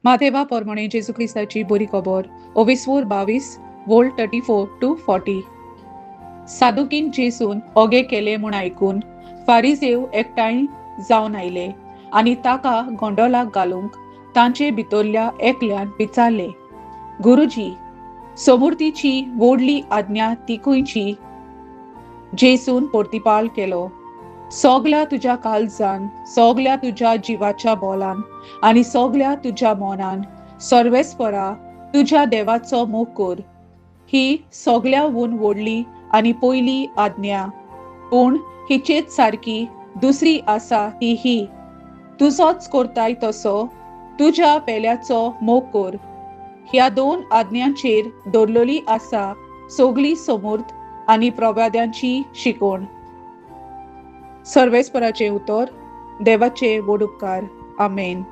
मातेवा पोरमणे जेजू क्रिस्ताची बरी खबर ओविसवूर 22 वोल्ड 34 to 40. सादुकीन जेसून ओगे केले म्हूण आयकून फारिजेव एकठांय जावन आयले आनी ताका गोंडोलाक घालूंक तांचे भितरल्या एकल्यान विचारले, "गुरुजी, सोमुर्तीची व्हडली आज्ञा ती खंयची?" जेसून प्रतिपाल केलो, "सोगल्या तुज्या काळजान, सोगल्या तुज्या जिवाच्या बोलान आनी सोगल्या तुज्या मनान सर्वेस्परा तुज्या देवाचो मोग कर. ही सगल्याहून व्हडली आनी पयली आज्ञा. पूण हिचेच सारकी दुसरी आसा ती ही, तुजोच करताय तसो तुज्या पेल्याचो मोग कर. ह्या दोन आज्ञांचेर दवरलेली आसा सगली समूर्त आनी प्रवाद्यांची शिकवण." सर्वेस्पराचें उतर. देवाचे व्हड उपकार. आमेन.